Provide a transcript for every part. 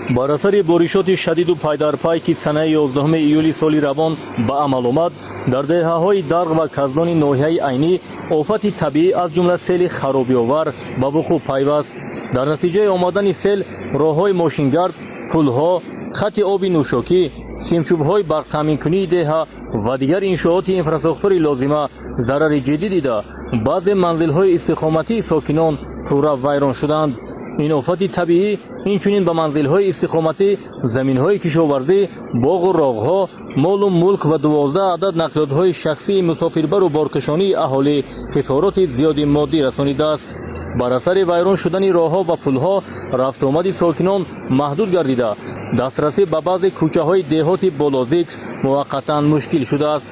Бар асари боришоти шадиду пайдарпай, ки санаи 11 июли соли равон ба амал омад, дар деҳаҳои Дарғ ва Каздони ноҳияи Айнӣ офати табиӣ, аз ҷумла сели харобиовар, ба вуқӯъ пайваст. Дар натиҷаи омадани сел роҳҳои мошингард, пулҳо, хати оби нӯшокӣ, симчӯбҳои барқтаъминкунии деҳа ва дигар иншооти инфрасохтори лозима зарари ҷиддӣ дида, баъзе манзилҳои истиқоматии сокинон пурра вайрон шуданд. Ин офати табиӣ инчунин ба манзилҳои истиқоматӣ, заминҳои кишоварзӣ, боғу роғҳо, молу мулк ва 12 адад нақлиётҳои шахсии мусофирбару боркашонии аҳолӣ хисороти зиёди моддӣ расонидааст. Бар асари вайрон шудани роҳҳо ва пулҳо рафтуомади сокинон маҳдуд гардида, дастрасӣ ба баъзе кӯчаҳои деҳоти болозикр муваққатан мушкил шудааст.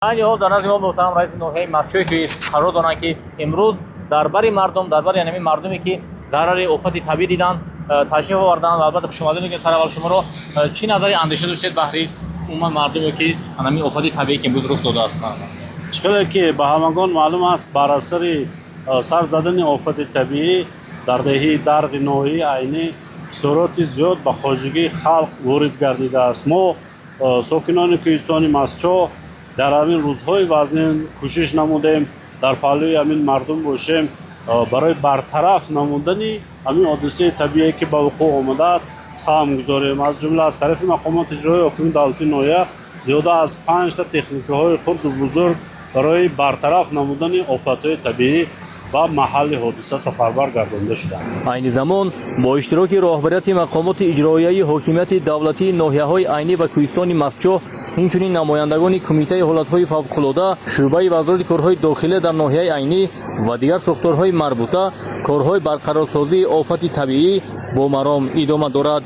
Айни ҳол дар назди мо муҳтарам раиси ноҳияи Мастчои ки қарор доранд, ки имрӯз дар бари мардум, дар бари ҳамин мардуме, ки зарари офати табиӣ диданд, ташриф оварданд. Ва албатта, хушомадед мегӯем сараввал шуморо. Чӣ назари андеша доштед баҳри умуман мардуме, ки ҳамин офати табиӣ ки имрӯз рух додааст? Чӣ қадар ки ба ҳамагон маълум аст, бар асари сар задани офати табиӣ дар деҳаи Дарғи ноҳияи Айнӣ хисороти зиёд ба хоҷагии халқ ворид гардидааст. Мо, сокинони кӯҳистони Мастчоҳ, дар ҳамин рӯзҳои вазнин кӯшиш намудем дар паҳлӯи ҳамин мардум бошем, барои бартараф намудани ҳамин ҳодисаи табиие, ки ба вуқӯъ омадааст, саҳм гузорем. Аз ҷумла аз тарафи мақомоти иҷроии ҳокимияти давлатии ноҳия зиёда аз панҷта техникаҳои хурду бузург барои бартараф намудани офатҳои табиӣ ба маҳалли ҳодиса сафарбар гардонда шуданд. Айни замон бо иштироки роҳбарияти мақомоти иҷроияи ҳокимияти давлатии ноҳияҳои Айнӣ ва кӯҳистони Мастчоҳ, инчунин намояндагони Кумитаи ҳолатҳои фавқулода, шӯъбаи Вазорати корҳои дохилия дар ноҳияи Айнӣ ва дигар сохторҳои марбута корҳои барқарорсозии офати табиӣ бо маром идома дорад.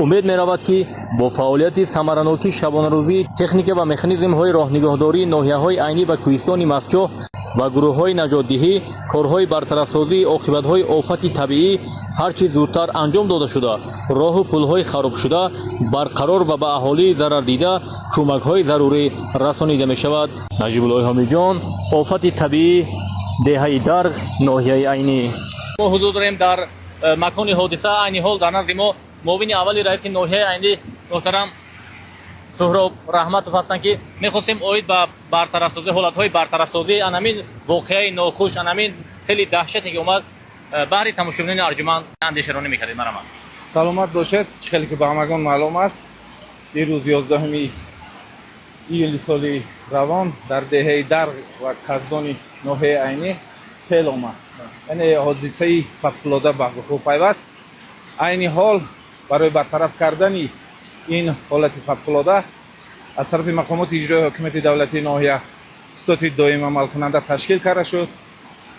Умед меравад, ки бо фаъолияти самаранокии шабонарӯзии техника ва механизмҳои роҳнигоҳдории ноҳияҳои Айнӣ ва кӯҳистони Мастчоҳ ва гурӯҳҳои наҷотдиҳӣ корҳои бартарафсозии оқибатҳои офати табиӣ ҳар чӣ зудтар анҷом дода шуда, роҳу пулҳои харобшуда барқарор ва ба аҳолии зарардида кӯмакҳои зарурӣ расонида мешавад. Наҷибуллоҳи Ҳомиҷон, офати табиӣ, деҳаи Дарғ, ноҳияи Айнӣ. Мо ҳузур дорем дар макони ҳодиса. Айни ҳол дар назди мо муовини аввали раиси ноҳияи Айнӣ муҳтарам Суҳроб Раҳматов ҳастанд, ки мехостем оид ба бартарафсозӣ, ҳолатҳои бартарафсозии анамин воқеаи нохуш, анамин сели даҳшате, ки омад, баҳри тамошобинони арҷуманд андешаронӣ мекардед. Марҳамат. Саломат бошед. Чӣ хеле ки ба ҳамагон маълум аст, дирӯз, 11 июли соли равон, дар деҳаи Дарғ ва Каздони ноҳияи Айнӣ сел омад, яъне ҳодисаи фавқулода ба вуқӯъ пайваст. Айни ҳол барои бартараф кардани ин ҳолати фавқулода аз тарафи мақомоти иҷроии ҳокимияти давлатии ноҳия штати доим амалкунанда ташкил карда шуд.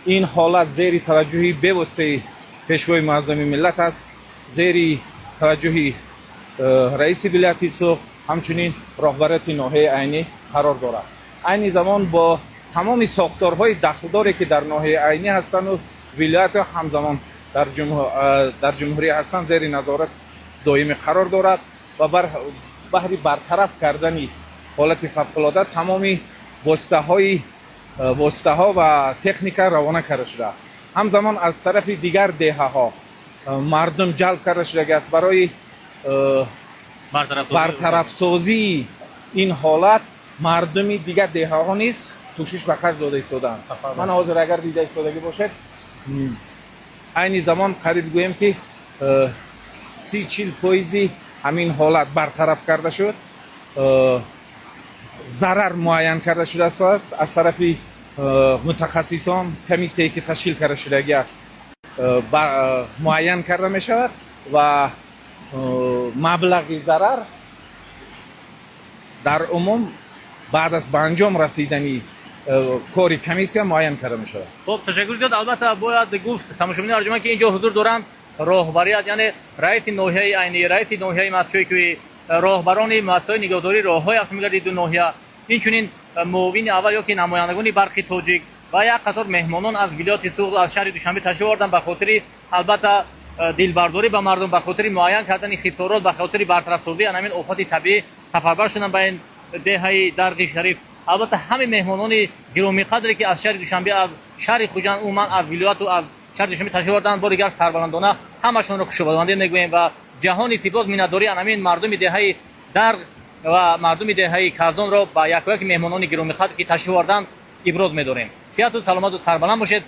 Ин ҳолат зери таваҷҷӯҳи бевоситаи Пешвои муаззами миллат аст, зери таваҷҷӯҳи раиси вилояти Суғд, ҳамчунин роҳбарияти ноҳияи Айнӣ қарор дорад. Айни замон бо тамоми сохторҳои дахлдоре, ки дар ноҳияи Айнӣ ҳастанду вилояту ҳамзамон дар ҷумҳурӣ ҳастанд, зери назорат доимӣ қарор дорад ва баҳри бартараф кардани ҳолати фавқулода тамоми воситаҳо ва техника равона карда шудааст. Ҳамзамон аз тарафи дигар деҳаҳо мардум ҷалб карда шудагиаст барои бартарафсозии ин ҳолат. Мардуми дигар деҳаҳо низ кӯшиш ба харҷ дода истодаанд. Ман ҳозир, агар дида истодагӣ бошед, айни замон қариб гӯем, ки 30-40 фоизи ҳамин ҳолат бартараф карда шуд. Зарар муайян карда шудааст аз тарафи мутахассисон. Комиссияе, ки ташкил карда шудагӣ аст, муайян карда мешавад ва маблағи зарар дар умум баъд аз ба анҷом расидани кори комиссия муайян карда мешавад. Хуб, ташаккур зиёд. Албатта, бояд гуфт, тамошобинони арҷуманд, ки инҷо ҳузур доранд роҳбарият, яъне раиси ноҳияи Айнӣ, раиси ноҳияи Мастчои Кӯҳӣ, роҳбарони муассисаҳои нигоҳдории роҳҳои автомобилгарди ду ноҳия, инчунин муовини аввал ё ки намояндагони Барқи Тоҷик ва як қатор меҳмонон аз вилояти Суғд, аз шаҳри Душанбе ташриф оварданд ба хотири, албатта, дилбардорӣ ба мардум, ба хотири муайян кардани хисорот, ба хотири бартарафсозии ҳамин офати табиӣ сафарбар шуданд ба ин деҳаи Дарғи Шариф. Албатта, ҳамин меҳмонони гиромиқадре, ки аз шаҳри Душанбе, аз шаҳри Хуҷанд, умуман аз вилояту аз шаҳри Душанбе ташриф оварданд, бори дигар сарбаландона ҳамашонро хушомадӣ мегӯем ва Ҷаҳони сипос, миннатдории анамин мардуми деҳаи Дарғ ва мардуми деҳаи Каздонро ба якояки меҳмонони гиромиқадр, ки ташриф оварданд, иброз медорем. Сиҳату саломату сарбаланд бошед.